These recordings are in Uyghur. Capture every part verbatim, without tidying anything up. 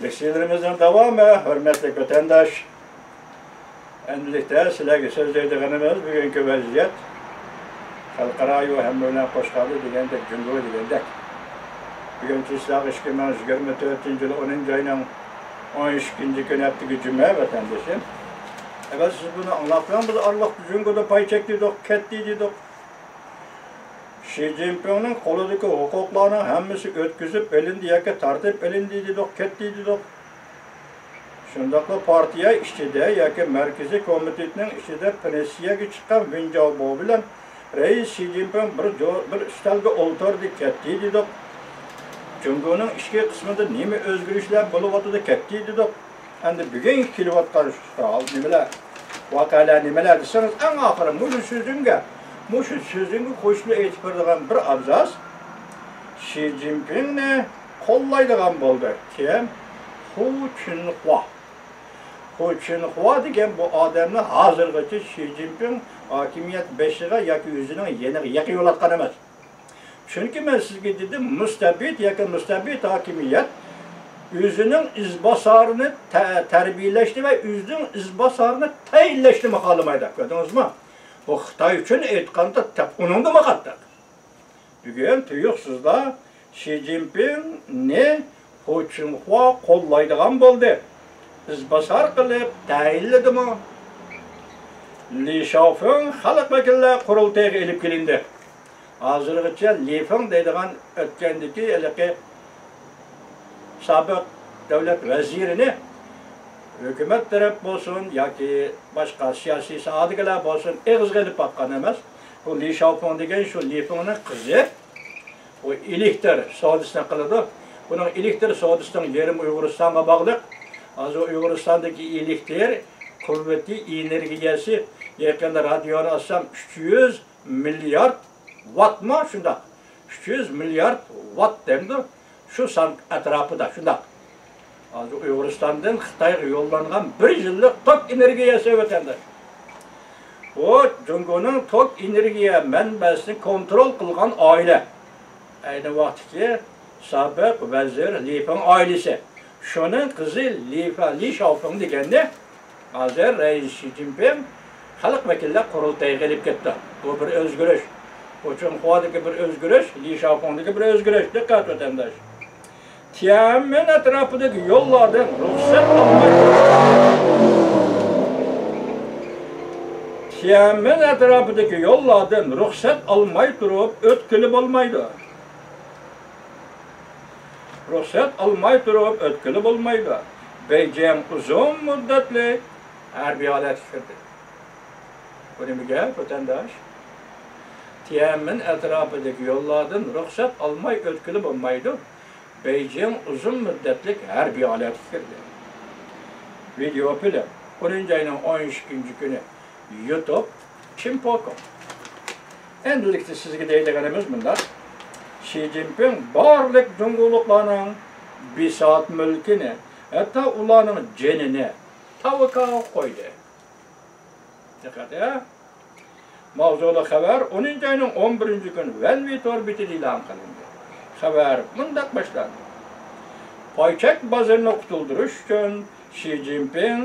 لېكسىيەلىرىمىزنىڭ داۋامى، ھۆرمەتلىك ۋەتەنداش. ئەمدىلىكتە سىلەرگە سۆزلەيدىغىنىمىز بۈگۈنكى ۋەزىيەت. خەلقئارا يو ھەممە بىلەن قوشقاندا دېگەندەك، جۇڭگو دېگەندەك. بۈگۈن چىسلاغ ئىككى مىڭ يىگىرمە تۆتىنچى يىل ئونىنچى ئاينىڭ ئون ئىككىنچى كۈنى، ھەپتىكى جۈمە، ۋەتەندىشىم. ئەمەس، سىز بۇنى ئاڭلاپ بېرىڭ، بىز ئارىلىقتا جۇڭگودا پاي چەكتى دېدۇق، كەتتى دېدۇق. شى جىنپىڭنىڭ قولىدىكى ھوقۇقلارنىڭ ھەممىسى ئۆتكۈزۈپ ئېلىندى ياكى تارتىپ ئېلىندى دېدۇق، كەتتى دېدۇق. شۇنداقلا پارتىيە ئىچىدە ياكى مەركىزىي كومىتېتنىڭ ئىچىدە پېنسىيەگە چىققان ۋېن جياۋبو بىلەن رەئىس شى جىنپىڭ بىر جو-، بىر ئۈستەلگە ئولتۇردى، كەتتى دېدۇق. جۇڭگونىڭ ئىچكى قىسمىدا نېمە ئۆزگىرىشلەر بولۇۋاتىدۇ، كەتتى دېدۇق. ئەمدى بۈگۈنكى كېلىۋاتقان سوئال نېمىلەر؟ ۋەقەلەر نېمىلەر دېسىڭىز، ئەڭ ئاخىرى مۇشۇ سۆزۈمگە، مۇشۇ سۆزۈمگە قوشۇلۇپ ئېيتىپ بېرىدىغان بىر ئابزاس، شى جىنپىڭنى قوللايدىغان بولدى. كىم؟ خۇ چۈنخۇا. خۇ چۈنخۇا دېگەن بۇ ئادەمنى ھازىرغىچە شى جىنپىڭ ھاكىمىيەت بېشىغا ياكى ئۆزىنىڭ يېنىغا يېقىن يولاتقان ئەمەس. چۈنكى مەن سىزگە دېدىم، مۇستەبىت ياكى مۇستەبىت ھاكىمىيەت ئۆزىنىڭ ئىزباسارىنى تە-، تەربىيەلەشنى ۋە ئۆزىنىڭ ئىزباسارىنى تەيىنلەشنىمۇ خالىمايدۇ. كۆردىڭىزمۇ؟ بۇ خىتاي ئۈچۈن ئېيتقاندا تەپ-، ئۇنىڭدىنمۇ قاتتىق. بۈگۈن تۇيۇقسىزلا شى جىنپىڭنى خۇ چۈنخۇا قوللايدىغان بولدى. ئىزباسار قىلىپ تەيىنلىدىمۇ؟ لى شاۋفېڭ خەلق ۋەكىللەر قۇرۇلتىيىغا ئېلىپ كېلىندى. ھازىرغىچە لى فېڭ دەيدىغان ئۆتكەندىكى ھېلىقى سابىق دۆلەت ۋەزىرىنى ھۆكۈمەت تەرەپ بولسۇن ياكى باشقا سىياسىي ساھەدىكىلەر بولسۇن ئېغىزغا ئېلىپ باققان ئەمەس. بۇ لى شاۋفېڭ دېگەن شۇ لى فېڭنىڭ قىزى. ئۇ ئېلېكتر سودىسىنى قىلىدۇ. بۇنىڭ ئېلېكتر سودىسىنىڭ يېرىمى ئۇيغۇرىستانغا باغلىق. ھازىر ئۇيغۇرىستاندىكى ئېلېكتر قۇۋۋىتى، ئېنېرگىيەسى، يېقىندا رادىيونى ئاچسام، ئۈچ يۈز مىليارد ۋاتمۇ؟ شۇنداق. ئۈچ يۈز مىليارد ۋات دەمدۇ؟ شۇ سان ئەتراپىدا، شۇنداق. ھازىر ئۇيغۇرىستاندىن خىتايغا يوللانغان بىر يىللىق توك ئېنېرگىيەسى، ۋەتەنداش. بۇ جۇڭگونىڭ توك ئېنېرگىيە مەنبەسىنى كونترول قىلغان ئائىلە. ئەينى ۋاقىتتىكى سابىق ۋەزىر لى فېڭ ئائىلىسى. شۇنىڭ قىزى لى فا-، لى شاۋفېڭ دېگەننى ھازىر رەئىس شى جىنپىڭ خەلق ۋەكىللەر قۇرۇلتىيىغا ئېلىپ كەتتى. بۇ بىر ئۆزگىرىش. بۇ چۇڭخۇادىكى بىر ئۆزگىرىش، لى شاۋفېڭدىكى بىر ئۆزگىرىش. دىققەت، ۋەتەنداش. تيەنئەنمېن ئەتراپىدىكى يوللاردىن رۇخسەت ئالماي، تيەنئەنمېن ئەتراپىدىكى يوللاردىن رۇخسەت ئالماي تۇرۇپ ئۆتكىلى بولمايدۇ. رۇخسەت ئالماي تۇرۇپ ئۆتكىلى بولمايدۇ. بېيجىڭ ئۇزۇن مۇددەتلىك ھەربىي ھالەتكە كىردى. بۇ نېمە گەپ، ۋەتەنداش؟ تيەنئەنمېن ئەتراپىدىكى يوللاردىن رۇخسەت ئالماي ئۆتكىلى بولمايدۇ. بېيجىڭ ئۇزۇن مۇددەتلىك ھەربىي ھالەتكە كىردى. ۋىدېئو فىلىم، ئونىنچى ئاينىڭ ئون ئىككىنچى كۈنى، يۇتۇب، شىنپوكو. ئەمدىلىكتە سىزگە دەيدىغىنىمىز مۇنداق. شى جىنپىڭ بارلىق جۇڭگولۇقلارنىڭ بىسات مۈلكىنى، ھەتتا ئۇلارنىڭ جېنىنى تاۋكاغا قويدى. دىققەت، ھە؟ ماۋزۇلۇق خەۋەر ئونىنچى ئاينىڭ ئون بىرىنچى كۈنى ۋەنۋى تور بېتىدە ئېلان قىلىندى. خەۋەر مۇنداق باشلاندى. پاي چەك بازىرىنى قۇتۇلدۇرۇش ئۈچۈن شى جىنپىڭ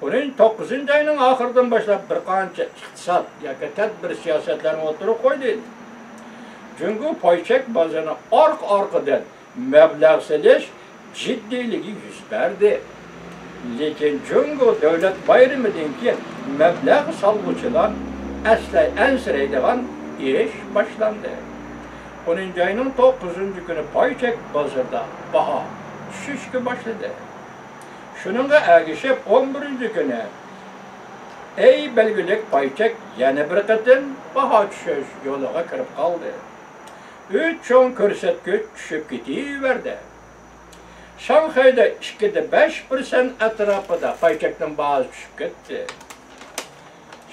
ئون توققۇزىنچى ئاينىڭ ئاخىرىدىن باشلاپ بىر قانچە ئىقتىساد ياكى تەدبىر سىياسەتلەرنى ئوتتۇرىغا قويدى. جۇڭگو پاي چەك بازىرىنى ئارقا-ئارقىدىن مەبلەغ سېلىش جىددىيلىكى يۈز بەردى. لېكىن جۇڭگو دۆلەت بايرىمىدىن كېيىن مەبلەغ سالغۇچىلار ئەسلى ئەنسىرەيدىغان ئىش باشلاندى. ئونىنچى ئاينىڭ توققۇزىنچى كۈنى پاي چەك بازىرىدا باھا چۈشۈشكە باشلىدى. شۇنىڭغا ئەگىشىپ، ئون بىرىنچى كۈنى ئەي بەلگىلىك پاي چەك يەنە بىر قېتىم باھا چۈشۈش يولىغا كىرىپ قالدى. ئۈچ چوڭ كۆرسەتكۈچ چۈشۈپ كېتىۋەردى. شاڭخەيدە ئىككىدە بەش پىرسەنت ئەتراپىدا پاي چەكنىڭ باھاسى چۈشۈپ كەتتى.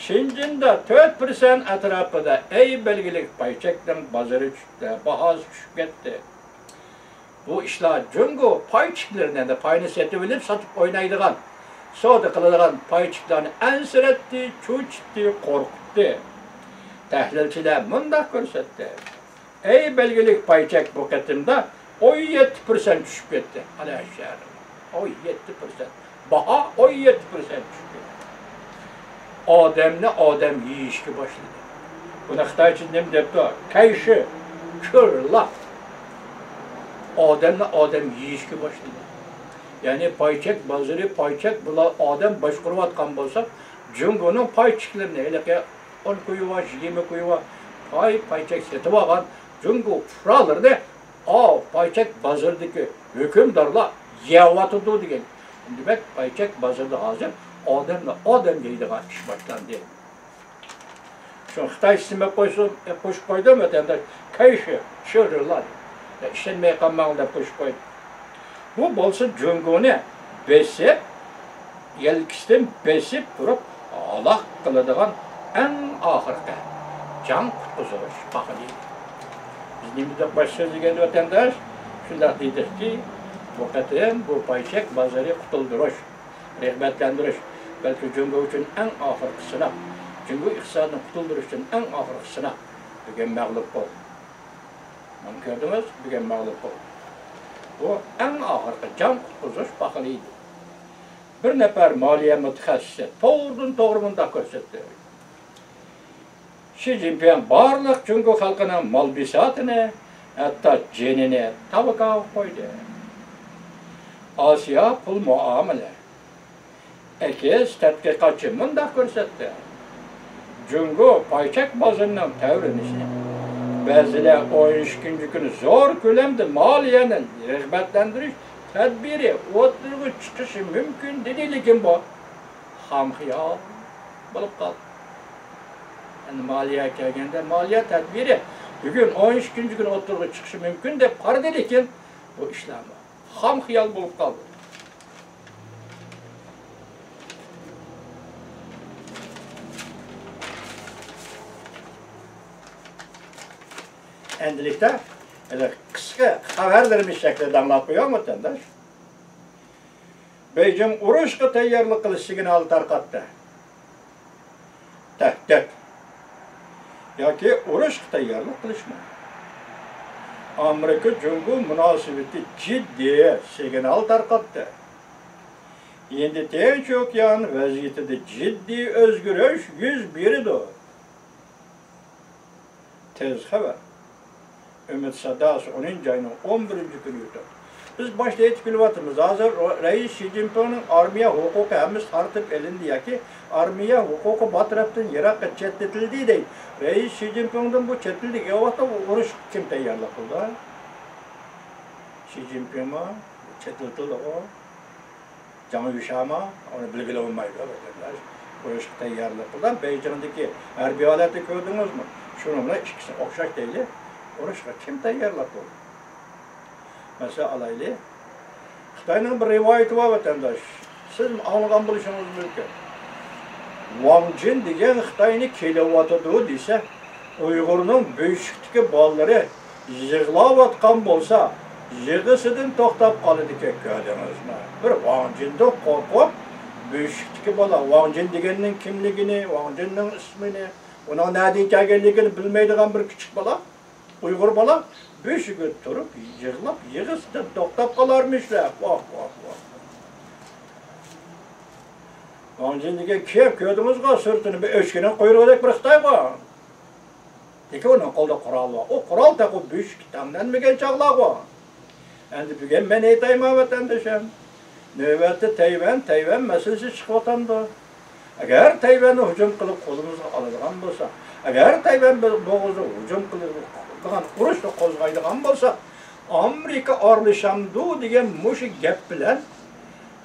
شېنجېندا تۆت پىرسەنت ئەتراپىدا ئەي بەلگىلىك پاي چەكنىڭ بازىرى چۈشۈپ، باھاسى چۈشۈپ كەتتى. بۇ ئىشلار جۇڭگو پاي چىكلىرىنى، يەنى پاينى سېتىۋېلىپ ساتىپ ئوينايدىغان، سودا قىلىدىغان پاي چىكلارنى ئەنسىرەتتى، چۆچۈتتى، قورقۇتتى. تەھلىلچىلەر مۇنداق كۆرسەتتى. ئەي بەلگىلىك پاي چەك بۇ قېتىمدا ئون يەتتە پىرسەنت چۈشۈپ كەتتى. ئەلەشەر. ئون يەتتە پىرسەنت. باھا ئون يەتتە پىرسەنت چۈشتى. ئادەمنى ئادەم يېيىشكە باشلىدى. بۇنى خىتايچە نېمە دەپتۇ؟ كەيشى، چۆرلا. ئادەمنى ئادەم يېيىشكە باشلىدى. يەنى پاي چەك بازىرى، پاي چەك بۇلار ئادەم باشقۇرۇۋاتقان بولسا، جۇڭگونىڭ پاي چېكلىرىنى، ھېلىقى ئون كۇيۋا، يىگىرمە كۇيۋا پاي، پاي چەك سېتىۋالغان جۇڭگو پۇقرالىرىنى ئاۋۇ پاي چەك بازىرىدىكى ھۆكۈمدارلار يەۋاتىدۇ دېگەن. دېمەك، پاي چەك بازىرىدا ھازىر ئادەمنى ئادەم يەيدىغان ئىش باشلاندى. شۇ خىتاي سىستېما قويسۇن، قوشۇپ قويدۇم، ۋەتەنداش كەيشى، چۆرلا، ئىشەنمەي قالماڭ دەپ قوشۇپ قويدۇم. بۇ بولسا جۇڭگونى بېسىپ، يەلكىسىدىن بېسىپ تۇرۇپ ھالاك قىلىدىغان ئەڭ ئاخىرقى جان قۇتقۇزۇش پاخىلى. بىز نېمە دەپ باش سۆزلىگەندە، ۋەتەنداش، شۇنداق دېدۇقكى، بۇ قېتىم بۇ پاي چەك بازىرى قۇتۇلدۇرۇش، رىغبەتلەندۈرۈش، بەلكى جۇڭگو ئۈچۈن ئەڭ ئاخىرقى سىناق، جۇڭگو ئىقتىسادىنى قۇتۇلدۇرۇش ئۈچۈن ئەڭ ئاخىرقى سىناق. بۈگۈن مەغلۇپ بول. مانا كۆردىڭىز، بۈگۈن مەغلۇپ بولدى. بۇ ئەڭ ئاخىرقى جان قۇتقۇزۇش پاخىلى ئىدى. بىر نەپەر مالىيە مۇتەخەسسىسى توغرىدىن توغرا مۇنداق كۆرسەتتى. شى جىنپىڭ بارلىق جۇڭگو خەلقىنىڭ مال بىساتىنى، ھەتتا جېنىنى تاۋا كاۋىغا قويدى. ئاسىيا پۇل مۇئامىلە. ئەكس تەتقىقاتچى مۇنداق كۆرسەتتى: جۇڭگو پاي چەك بازىرىنىڭ تەۋرىنىشى، بەزىلەر ئون ئىككىنچى كۈنى زور كۆلەمدە مالىيەنى رىغبەتلەندۈرۈش تەدبىرى ئوتتۇرىغا چىقىشى مۇمكىن دېدى، لېكىن بۇ خام خىيال بولۇپ قالدى. ئەمدى مالىيە كەلگەندە، مالىيە تەدبىرى بۈگۈن ئون ئىككىنچى كۈنى ئوتتۇرىغا چىقىشى مۇمكىن دەپ قارىدى، لېكىن بۇ ئىشلارمۇ خام خىيال بولۇپ قالدى. ئەمدىلىكتە ھېلى قىسقا خەۋەرلىرىمىز شەكلىدە ئاڭلاپ قويايمۇ، ۋەتەنداش؟ بېيجىڭ ئۇرۇشقا تەييارلىق قىلىش سىگنالى تارقاتتى. تەھدىت ياكى ئۇرۇشقا تەييارلىق قىلىشمۇ؟ ئامېرىكا جۇڭگو مۇناسىۋىتى جىددىي سىگنال تارقاتتى. ھىندى تىنچ ئوكيان ۋەزىيىتىدە جىددىي ئۆزگىرىش يۈز بېرىدۇ. تېز خەۋەر. ئۈمىد ساداسى ئونىنچى ئاينىڭ ئون بىرىنچى كۈنى ئۆتۈپ. بىز باشتا ئېيتىپ كېلىۋاتىمىز، ھازىر رەئىس شى جىنپىڭنىڭ ئارمىيە ھوقۇقى ھەممىسى تارتىپ ئېلىندى ياكى ئارمىيە ھوقۇقى بار تەرەپتىن يىراققا چەتلىتىلدى دەيدۇ. رەئىس شى جىنپىڭدىن بۇ چەتلىدى دېگەن ۋاقىتتا ئۇ ئۇرۇشقا كىم تەييارلىق قىلدى؟ شى جىنپىڭمۇ؟ چەتلىتىلدىغۇ. جاڭ يۈشياما، ئۇنى بىلگىلى بولمايدۇ، ۋەتەنداش. ئۇرۇشقا تەييارلىق قىلغان بېيجىڭدىكى ھەربىي ھالەتنى كۆردىڭىزمۇ؟ شۇنىڭ بىلەن ئىككىسى ئوخشاش دەيلى. ئۇرۇشقا كىم تەييارلىق قىلدى؟ مەسىلەن ئالايلى. خىتاينىڭ بىر رىۋايىتى بار، ۋەتەنداش. سىز ئاڭلىغان بولۇشىڭىز مۇمكىن. ۋاڭ جىن دېگەن خىتاينى كېلىۋاتىدۇ دېسە، ئۇيغۇرنىڭ بۆشۈكتىكى بالىلىرى يىغلاۋاتقان بولسا، يىغىسىدىن توختاپ قالىدىكەن، كۆردىڭىزمۇ؟ بىر ۋاڭ جىندىن قورقۇپ، بۆشۈكتىكى بالا، ۋاڭ جىن دېگەننىڭ كىملىكىنى، ۋاڭ جىننىڭ ئىسمىنى، ئۇنىڭ نەدىن كەلگەنلىكىنى بىلمەيدىغان بىر كىچىك بالا، ئۇيغۇر بالا بۆشۈكىدە تۇرۇپ يىغلاپ، يىغىسىدىن توختاپ قالارمىش دەپ. ۋاھ، ۋاھ، ۋاھ. ۋاڭ جىن دېگەن كىم؟ كۆردىڭىزغۇ سۈرىتىنى، بىر ئۆچكىنىڭ قۇيرۇقىدەك بىر خىتايغۇ. لېكىن ئۇنىڭ قولىدا قورال بار. ئۇ قورال تېخى بۆشۈككە تەڭلەنمىگەن چاغلارغۇ. ئەمدى بۈگۈن مەن ئېيتايمەن، ۋەتەندىشىم، نۆۋەتتە تەيۋەن، تەيۋەن مەسىلىسى چىقىۋاتامدۇ؟ ئەگەر تەيۋەننى ھۇجۇم قىلىپ قولىمىزغا ئالىدىغان بولسا، ئەگەر تەيۋەن بوغۇزىغا ھۇجۇم قىلىدىغان ئۇرۇشنى قوزغايدىغان بولسا، ئامېرىكا ئارىلىشامدۇ دېگەن مۇشۇ گەپ بىلەن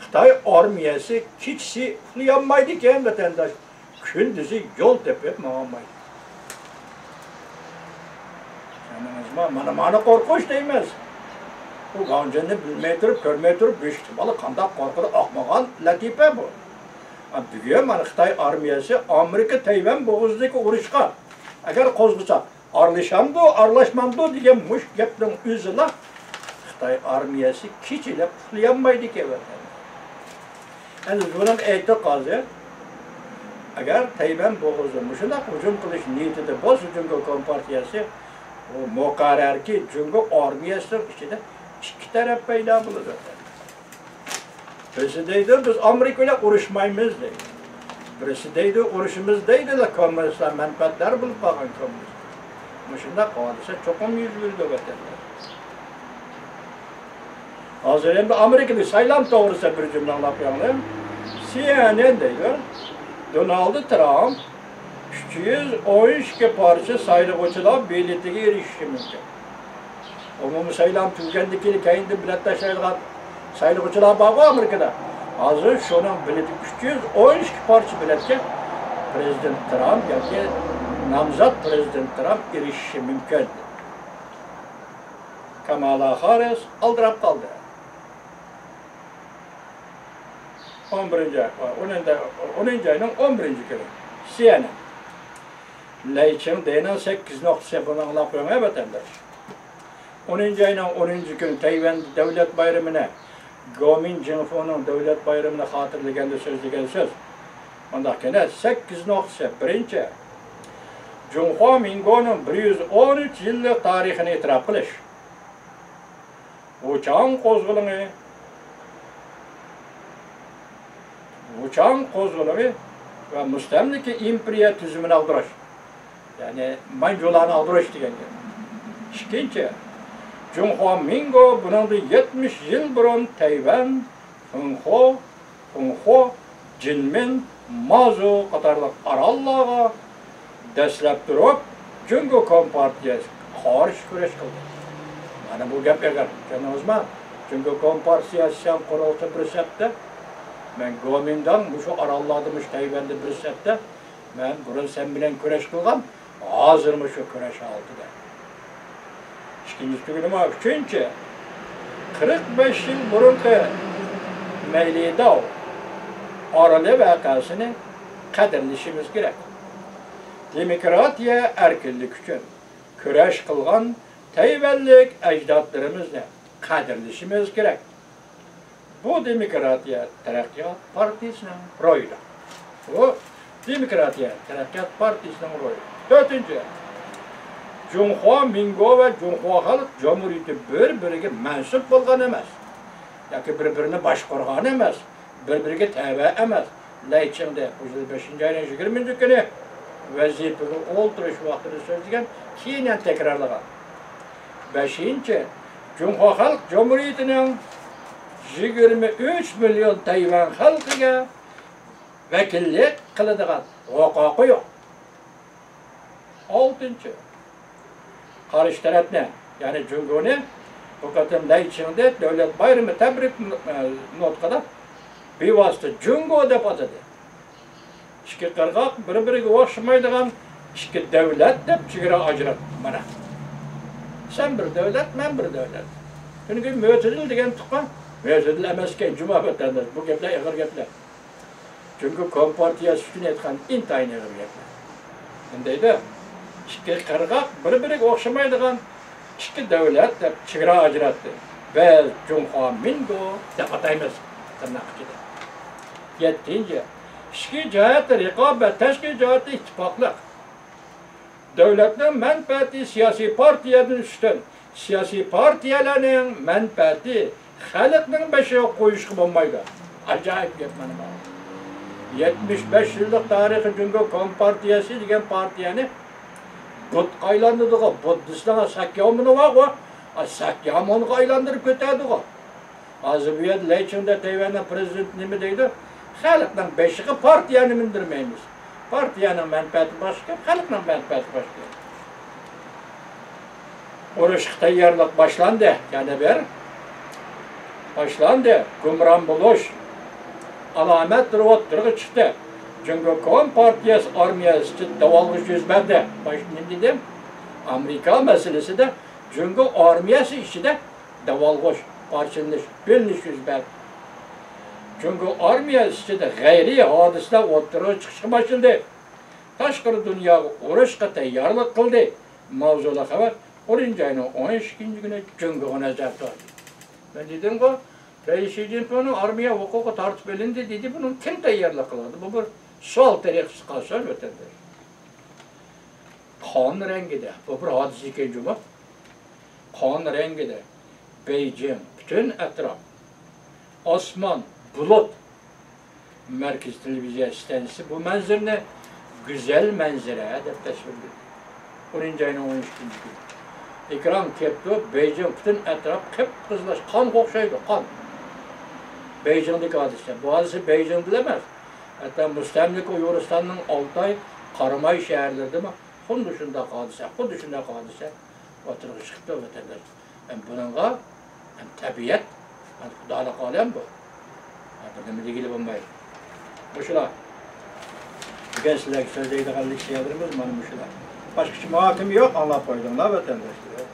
خىتاي ئارمىيەسى كېچىسى ئۇخلىيالمايدىكەن، ۋەتەنداش. كۈندۈزى يول تېپىپ ماڭالمايدۇ. چۈشەندىڭىزمۇ؟ مانا، مانا قورقۇش دەيمىز. بۇ ۋاڭ جىننى بىلمەي تۇرۇپ، كۆرمەي تۇرۇپ، بۆشۈكتىكى بالا قانداق قورقىدۇ؟ ئاقمىغان لەتىپە بۇ. ئا، بۈگۈن مانا خىتاي ئارمىيەسى ئامېرىكا تەيۋەن بوغۇزىدىكى ئۇرۇشقا ئەگەر قوزغىسا، ئارىلىشامدۇ، ئارىلاشمامدۇ دېگەن مۇشۇ گەپنىڭ ئۆزىلا خىتاي ئارمىيەسى كېچىلەپ ئۇخلىيالمايدىكەن، ۋەتەن. ئەمدى بۇنىڭ ئېتىقادى، ئەگەر تەيۋەن بوغۇزىغا مۇشۇنداق ھۇجۇم قىلىش نىيىتىدە بولسا، جۇڭگو كومپارتىيەسى، بۇ مۇقەررەركى، جۇڭگو ئارمىيەسىنىڭ ئىچىدە ئىككى تەرەپ پەيدا بولىدۇ. بىرسى دەيدۇ، بىز ئامېرىكا بىلەن ئۇرۇشمايمىز دەيدۇ. بىرسى دەيدۇ، ئۇرۇشىمىز دەيدۇلا، كوممۇنىستلار مەنپەئەتدار بولۇپ قالغان كوممۇنىست. مۇشۇنداق ھادىسە چوقۇم يۈز بېرىدۇ، ۋەتەنداش. ھازىر ئەمدى ئامېرىكىدا سايلام توغرىسىدا بىر جۈملە ئاڭلاپ بېرىڭلار. سى ئېن ئېن دەيدۇ، دونالد ترامپ ئۈچ يۈز ئون ئىككى پارچە سايلىغۇچىلار بېلىتىگە ئېرىشىشى مۇمكىن. ئومۇمىي سايلام تۈگىگەندىن كېيىن، كەينىدىن بېلەت تاشلايدىغان سايلىغۇچىلار بارغۇ ئامېرىكىدا. ھازىر شۇنىڭ بېلىتى، ئۈچ يۈز ئون ئىككى پارچە بېلەتكە پىرېزىدېنت ترامپ ياكى نامزات پىرېزىدېنت ترامپ ئېرىشىشى مۇمكىن. كامالا خاررىس ئالدىراپ قالدى. ئون بىرىنچى ئاي، ئونىنچى، ئونىنچى ئاينىڭ ئون بىرىنچى كۈنى، سى ئېن ئېن. لەي چىڭدېنىڭ سەككىز نۇقتىسى، بۇنى ئاڭلاپ قويۇڭ، ھە، ۋەتەنداش. ئونىنچى ئاينىڭ ئونىنچى كۈنى تەيۋەندە دۆلەت بايرىمىنى، گومىن جىڭفۇنىڭ دۆلەت بايرىمىنى خاتىرىلىگەندە سۆزلىگەن سۆز. مۇنداق كېلە، سەككىز نۇقتىسى. بىرىنچى، جۇڭخۇا مىڭگونىڭ بىر يۈز ئون ئۈچ يىللىق تارىخىنى ئېتىراپ قىلىش. ۋۇچاڭ قوزغىلىڭى، ۋۇچاڭ قوزغىلىڭى ۋە مۇستەملىكە ئىمپېرىيە تۈزۈمىنى ئاغدۇرۇش، يەنى مانجۇلارنى ئاغدۇرۇش دېگەن گەپ. ئىككىنچى، جۇڭخۇا مىڭگو بۇنىڭدىن يەتمىش يىل بۇرۇن تەيۋەن، فېڭخۇ، فېڭخۇ، جىنمىن، مازۇ قاتارلىق ئاراللارغا دەسلەپ تۇرۇپ، جۇڭگو كومپارتىيەسىگە قارشى كۈرەش قىلدى. مانا بۇ گەپ ئېغىر، چۈشەندىڭىزمۇ؟ جۇڭگو كومپارتىيەسى قۇرۇلسا بىر سەپتە، مەن گومىنداڭ مۇشۇ ئاراللاردا، مۇشۇ تەيۋەندە بىر سەپتە، مەن بۇرۇن سەن بىلەن كۈرەش قىلغان، ھازىرمۇ شۇ كۈرەش ھالىتىدە. ئىككىنچى تۈگۈنىمۇ، ئۈچىنچى، قىرىق بەش يىل بۇرۇنقى مەيلىداۋ ئارىلى ۋەقەسىنى قەدىرلىشىمىز كېرەك. دېموكراتىيە، ئەركىنلىك ئۈچۈن كۈرەش قىلغان تەيۋەنلىك ئەجدادلىرىمىزنى قەدىرلىشىمىز كېرەك. بۇ دېموكراتىيە تەرەققىيات پارتىيىسىنىڭ روھىدۇر. بۇ دېموكراتىيە تەرەققىيات پارتىيىسىنىڭ روھى. تۆتىنچى، جۇڭخۇا مىڭگو ۋە جۇڭخۇا خەلق جۇمھۇرىيىتى بىر-بىرىگە مەنسۇپ بولغان ئەمەس ياكى بىر-بىرىنى باشقۇرغان ئەمەس، بىر-بىرىگە تەۋە ئەمەس. لەي چىڭدې بۇ يىل بەشىنچى ئاينىڭ يىگىرمىنچى كۈنى ۋەزىپىگە ئولتۇرۇش ۋاقتىدا سۆزلىگەن، كېيىن يەنە تەكرارلىغان. بەشىنچى، جۇڭخۇا خەلق جۇمھۇرىيىتىنىڭ يىگىرمە ئۈچ مىليون تەيۋەن خەلقىگە ۋەكىللىك قىلىدىغان ھوقۇقى يوق. ئالتىنچى، قارشى تەرەپنى، يەنى جۇڭگونى بۇ قېتىم لەي چىڭدې دۆلەت بايرىمى تەبرىك نۇ-، نۇتقىدا بىۋاسىتە جۇڭگو دەپ ئاتىدى. ئىككى قىرغاق بىر-بىرىگە ئوخشىمايدىغان ئىككى دۆلەت دەپ چېگرا ئاجراتتى. مانا، سەن بىر دۆلەت، مەن بىر دۆلەت. چۈنكى مۆتىدىل دېگەن تۇغقان، مۆتىدىل ئەمەسكەن، جۇما ۋەتەنداش. بۇ گەپلەر ئېغىر گەپلەر. جۇڭگو كومپارتىيەسى ئۈچۈن ئېيتقان ئىنتايىن ئېغىر گەپلەر. نېمە دەيدۇ؟ ئىككى قىرغاق بىر-بىرىگە ئوخشىمايدىغان ئىككى دۆلەت دەپ چېگرا ئاجراتتى. بىز جۇڭخۇا مىنگو دەپ ئاتايمىز. تىرناق ئىچىدە. يەتتىنچى، ئىچكى جەھەتتە رىقابەت، تاشقى جەھەتتە ئىتتىپاقلىق. دۆلەتنىڭ مەنپەئەتى سىياسىي پارتىيەدىن ئۈستۈن. سىياسىي پارتىيەلەرنىڭ مەنپەئەتى خەلقنىڭ بېشىغا قويۇشقا بولمايدۇ. ئاجايىپ گەپ مانا بۇ. يەتمىش بەش يىللىق تارىخى جۇڭگو كومپارتىيەسى دېگەن پارتىيەنى بۇتقا ئايلاندۇردىغۇ، بۇددىستلارغا ساكيامۇنى بارغۇ، ساكيامۇنغا ئايلاندۇرۇپ كۆتەردىغۇ. ھازىر بۇ يەردە لەي چىڭدې تەيۋەننىڭ پىرېزىدېنتى نېمە دەيدۇ؟ خەلقنىڭ بېشىغا پارتىيەنى مىندۈرمەيمىز. پارتىيەنىڭ مەنپەئەتى باشقا گەپ، خەلقنىڭ مەنپەئەتى باشقا گەپ. ئۇرۇشقا تەييارلىق باشلاندى. يەنە بىر باشلاندى. گۇمران بولۇش ئالامەتلىرى ئوتتۇرىغا چىقتى. جۇڭگو كومپارتىيەسى ئارمىيەسى ئىچىدە داۋالغۇش يۈز بەردى. باشتا نېمە دېدىم؟ ئامېرىكا مەسىلىسىدە جۇڭگو ئارمىيەسى ئىچىدە داۋالغۇش، پارچىلىنىش، بۆلۈنۈش يۈز بەردى. جۇڭگو ئارمىيەسى ئىچىدە غەيرىي ھادىسىلەر ئوتتۇرىغا چىقىشقا باشلىدى. تاشقىرى دۇنياغا ئۇرۇشقا تەييارلىق قىلدى. ماۋزۇلۇق خەۋەر ئونىنچى ئاينىڭ ئون ئىككىنچى كۈنى جۇڭگوغا نەزەر تۇتتى. مەن دېدىمغۇ، رەئىس شى جىنپىڭنىڭ ئارمىيە ھوقۇقى تارتىپ ئېلىندى دېدى، بۇنىڭ كىم تەييارلىق قىلغان؟ بۇ بىر سوئال تەرىقىسى قالسۇن، ۋەتەنداش. قان رەڭگىدە، بۇ بىر ھادىسە ئىكەن جۇمۇ. قان رەڭگىدە بېيجىڭ، پۈتۈن ئەتراپ، ئاسمان، بۇلۇت. مەركىزىي تېلېۋىزىيە ئىستانسىسى بۇ مەنزىرىنى گۈزەل مەنزىرە دەپ تەسۋىرلىدى. ئونىنچى ئاينىڭ ئون ئىككىنچى كۈنى. ئېكران كەپتۇ، بېيجىڭ پۈتۈن ئەتراپ قىپقىزىللاشقان، قانغا ئوخشايدۇ، قان. بېيجىڭدىكى ھادىسە. بۇ ھادىسە بېيجىڭدىلا ئەمەس. ھەتتا مۇستەملىكە ئۇيغۇرىستاننىڭ ئالتاي، قاراماي شەھەرلىرىدىمۇ خۇددى شۇنداق ھادىسە، خۇددى شۇنداق ھادىسە ئوتتۇرىغا چىقىپتۇ، ۋەتەنداش. ھەم بۇنىڭغا ھەم تەبىئەت، ھەم خۇدالىق ئالەم بۇ. ھە، بىر نېمە دېگىلى بولمايدۇ. مۇشۇلار. بۈگۈن سىلەرگە سۆزلەيدىغان لېكسىيەلىرىمىز مانا مۇشۇلار. باشقىچە مۇھاكىمە يوق، ئاڭلاپ قويدۇڭلار ۋەتەنداشلار.